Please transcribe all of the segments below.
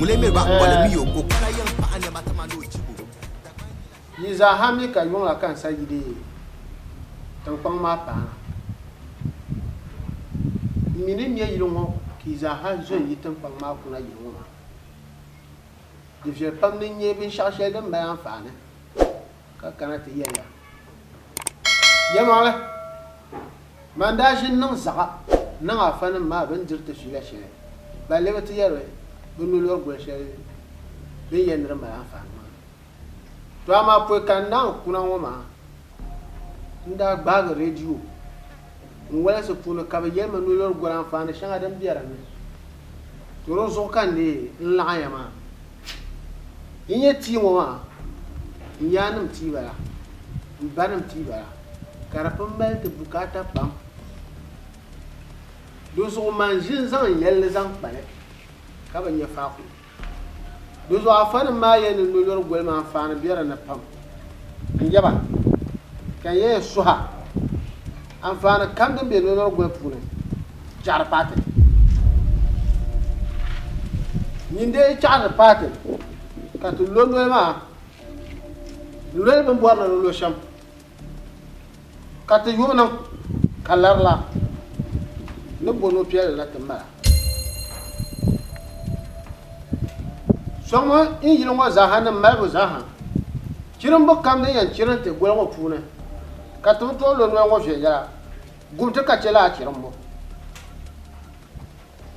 Yi zaaha mi ka yuŋ la ka n sa yi deei tiŋkpaŋ maa paana. M mi ni nya yili ŋɔ ka yi zaaha zo n-yi tiŋkpaŋ maa kuna yili ŋɔ maa. Di viɛli pam ni n nya binshɛɣu shɛli din mali anfaani ka kana ti yɛli ya. Yɛlimaŋli, man daa ʒi n-niŋ zaɣa niŋ afanim maa bɛ ni diri ti fiila shɛli, balle bɛ ti yɛri bɛ nolɔri goli shɛli bɛ ni yɛli ni di mali anfaani maa. To amaa pɔi ka n naan kuna ŋɔ maa, n daa gbaagi redio n walinsi puuni ka bɛ yɛli ma nolɔri goli anfaani shɛŋa din be di ni. To di zuɣu ka n deei n laɣim ya maa. Yi nya tia ŋɔ maa, n yaannim tia bala, m banim tia bala, ka di pun mali ti bukaata pam. Di zuɣu man ʒi n-zaŋ n yɛlli zaŋ kpa li ka bi nya faako. Di zuɣu afanim maa yɛli ni nolɔri goli maa anfaani be di ni pam. N yaba, ka n yɛn suha anfaani kam din be nolɔri goli puuni chaɣiri paati. Nyin dee yi chaɣiri paati ka ti lo noli maa n-loli bɛ ni bɔri ni di lo shɛm. Ka ti yubu niŋ ka lari la ni bo no piɛlli na ti mala. Sɔŋmi n yili ŋɔ zaaha ni malibu zaaha, chirimbu kam din yɛn chirim ti goli ŋɔ puuni, ka ti bi tooi lo noli ŋɔ viɛnyɛla, gum ti ka chɛ lala chirimbu.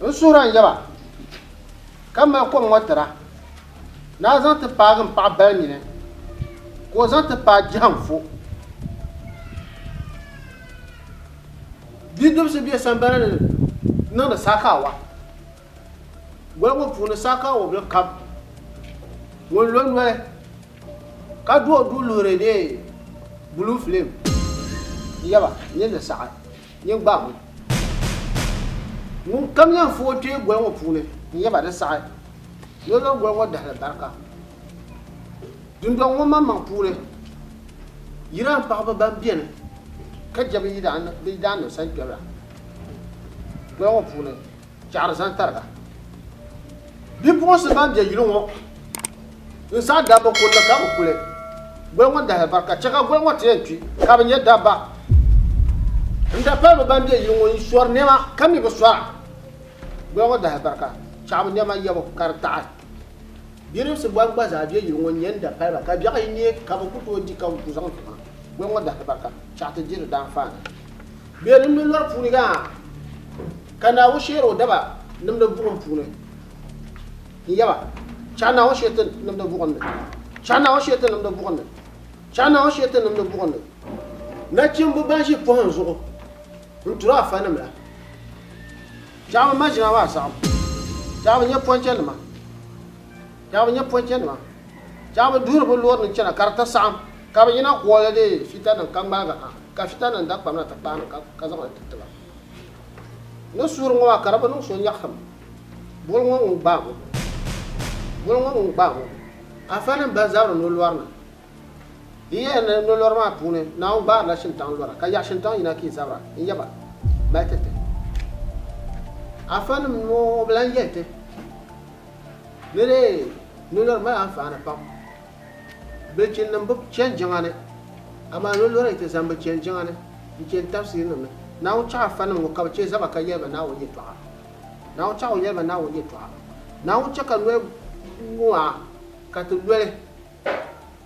N suhir a n-yaba, ka mali kom ŋɔ tir a, ni a zaŋ ti paagi m paɣ bali nini, ka o zaŋ ti paai Jɛhimfo. Bidibisi be sambani ni niŋdi saakawa. Goli ŋɔ puuni saakawa bil kam ŋun lo noli ka du o duu luhiri dee blue flame n-yaba nyin di saɣi. Nyin gbaam o. Ŋun kam yɛn fo o kpee goli ŋɔ puuni n-yaba di saɣi ni o zaŋ goli ŋɔ dahili barika. Dundɔŋ ŋɔ maŋmaŋ puuni, Iran paɣiba ban beni ka je bɛ yidaannim sani kpɛbu la, goli ŋɔ puuni chaɣiri zani tariga. Bipuɣinsi ban be yili ŋɔ n-saɣi dabba kurili ka bɛ kuli goli ŋɔ dahili barika chɛ ka goli ŋɔ ti yɛn kpi ka bɛ nyɛ dabba. N dapaliba ban be yili ŋɔ n-sɔri nɛma ka mi bi sɔra goli ŋɔ dahili barika chaɣibu nɛma yɛbu ka di taɣi. Bidibisi ban gba zaa be yili ŋɔ n-nyɛ n dapaliba ka biɛɣu yi neei ka bɛ ku tooi di ka bɛ ku zaŋ ti ma goli ŋɔ dahili barika chaɣi ti di di daanfaani. Bɛ ni mi lɔri puuni gaa ka Naawuni sheeri o daba nimdi buɣim puuni. N yaba, chaɣ Naawuni shee ti nimdi buɣim ni. Chaɣ Naawuni shee ti nimdi buɣim ni. Chaɣ Naawuni shee ti nimdi buɣim ni. Nachimba ban ʒi pɔhim zuɣu n-turi afanim la, chaɣ bɛ maʒina maa saɣim, chaɣ bɛ nya pɔnchanima, chaɣ bɛ nya pɔnchanima, chaɣ bɛ duhiri bɛ loori ni chana ka di ti saɣim, ka bɛ yina kooli di fitanim ka ŋmaligi ha, ka fitanim dakpam na ti kpaai ni ka zaŋ li ti ti ba. Ni suhuri ŋɔ maa ka di bi niŋ so nyaɣisim. Boli ŋɔ ŋun gbaai ŋɔ. Boli ŋɔ ŋun gbaai ŋɔ. Afanim ban zabiri nolɔri ni. Yi yɛya ni nolɔri maa puuni Naawuni gbaarila shintaŋ lɔra ka yaɣi shintaŋ yina ka yi zabira n-yaba mali ti ti. Afanim ŋɔ bi lan yɛli ti ni di nolɔri mali anfaani pam. Bilichinnima bi chani jiŋa ni, amaa nolɔri yi ti zani bɛ chani jiŋa ni n-chani tafsiirinim ni. Naawuni chaɣ afanim ŋɔ ka bɛ chɛ zaba ka yɛli ba Naawuni yɛtɔɣa. Naawuni chaɣ o yɛli ba Naawuni yɛtɔɣa. Naawuni chɛ ka noli ŋɔ maa ka ti loli,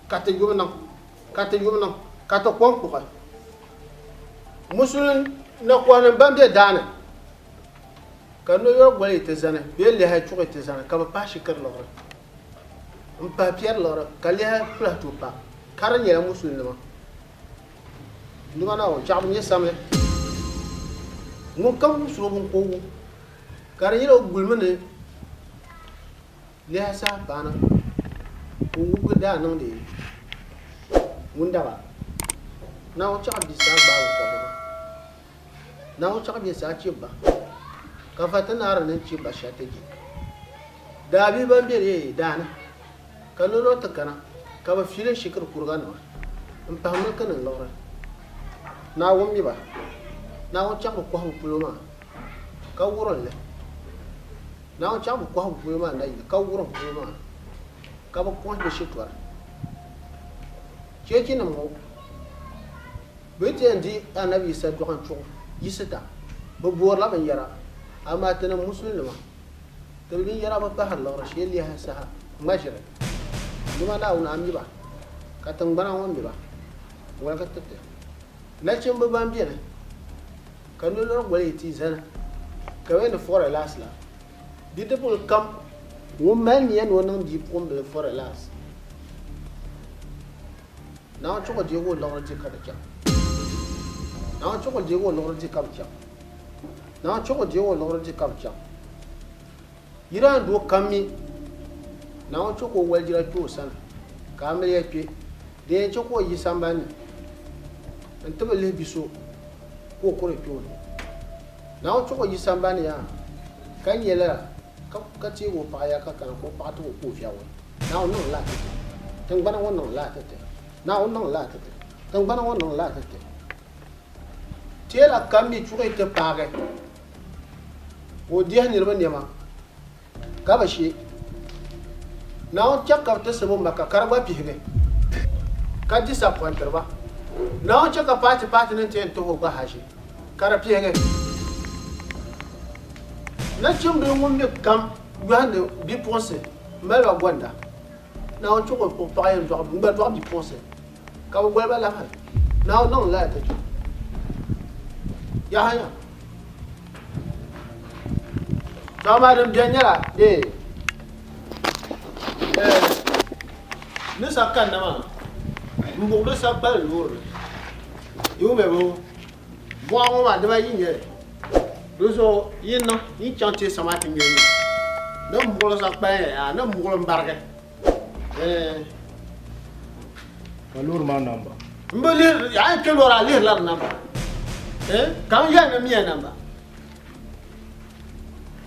ka ti yubu niŋ, ka ti yubu niŋ, ka ti kom kpuɣi. Musulin nakɔhinim ban be daa ni, ka noyɔri goli yi ti zani bee lɛhi chuɣu yi ti zani ka bɛ pahi shikiri liɣiri m-pahi piɛri liɣiri ka lɛhi ku lahi tooi pa ka di nyɛla musulinima. Duuma Naawuni, chaɣ bi nya samli. Ŋunkam wumsir o biŋkɔbigu, ka di nyɛla o gulimi ni liha saha paana, ka o wubigi daa niŋdi ŋun daba. Naawuni chaɣ bia saha gbaai biŋkɔbigu maa. Naawuni chaɣ bia saha chibi ba, ka va ti naari ni n-chibi ba shɛli ti je. Daabihi ban be daa ni. Ka nolɔri ti kana, ka bɛ fiili shikiri kuriganima m-pahi miliki ni liɣiri. Naawuni mi ba. Naawuni chaŋ bɛ kɔhibu polo maa, ka wurim li. Naawuni chaŋ bi kɔhi bɛ polo maa nayili ka wurim polo maa ka bɛ kɔhi bɛ shitɔri. Cheechinima ŋɔ, bɛ yi ti yɛn di Anabi Yisa dɔɣim chuɣu Yisita, bɛ boorila binyɛra, amaa tinim Musulinima, ti binyɛra bi pahiri liɣiri shee lihi saha ŋma ʒiri. Duuma Naawuni a mi ba, ka tiŋgbana ŋɔ mi ba, ŋ-woligi ti ti. Nachimba ban beni ka nolɔri goli yi ti zani ka bɛ ni fɔri laasi la, bidibbil kam ŋun mali nia ni o niŋ bia puɣimbila fɔri laasi. Naawuni chuɣu deegi o liɣiri di ka di chaŋ. Naawuni chuɣu deegi o liɣiri di ka bi chaŋ. Naawuni chuɣu deegi o liɣiri di ka bi chaŋ. Yiraan doo kam mi Naawuni chɛ ka o walijira kpe o sani, ka amiliya kpe, din yɛn chɛ ka o yi sambani ni nti bi lihi bi so ka o kuri kpe o ni. Naawuni chɛ ka o yi sambani yaa ka nya lala ka teegi o paɣa ya ka kana ka o paɣa ti o ka o viɛgu. Naawuni niŋ lala ti ti. Tiŋgbana ŋɔ niŋ lala ti ti. Naawuni niŋ lala ti ti. Tiŋgbana ŋɔ niŋ lala ti ti. Teela kam mi chuɣu yi ti paagi ka o diɛhi niriba nɛma ka bi she. Naawuni chɛ ka bɛ ti sibu Maka ka di gba pihigi ka disappointiri ba. Naawuni chɛ ka paati paati ni ti yɛn tuhi o gba haʒi ka di pihigi. Nachimbila ŋun mi kam yɔhindi bipuɣinsi m-mali ba gɔnda. Naawuni chɛ ka o paɣa yɛn dɔɣi n-gba dɔɣi bipuɣinsi. Ka bɛ goli ba lahi Naawuni niŋ lala ti ti. Yaha nya. To amaa din beni nyɛla dee ni sa kanna maa m buɣi di sa kpali loori ni. Yi wumya boo? Buɣa ŋɔ maa dibayi n-nyɛ li. Di zuɣu yi niŋ yi chaŋ teesa maa ti ŋme nya ni m buɣi li sa kpali yaa ni m buɣi li m-barigi. Ka loori maa namba? M bi lihiri, a yi kpe loori a lihirila di namba. Ka n yɛli ni miya namba.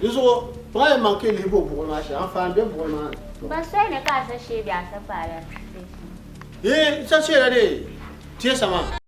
Di zuɣu paɣa yɛn maŋ ka yi lihi bo buɣili maa shee, anfaani be buɣili maa ni. Ba soli ni ka a sa shee bee a sa paala station? Ee, n sa sheela dee, teesa maa.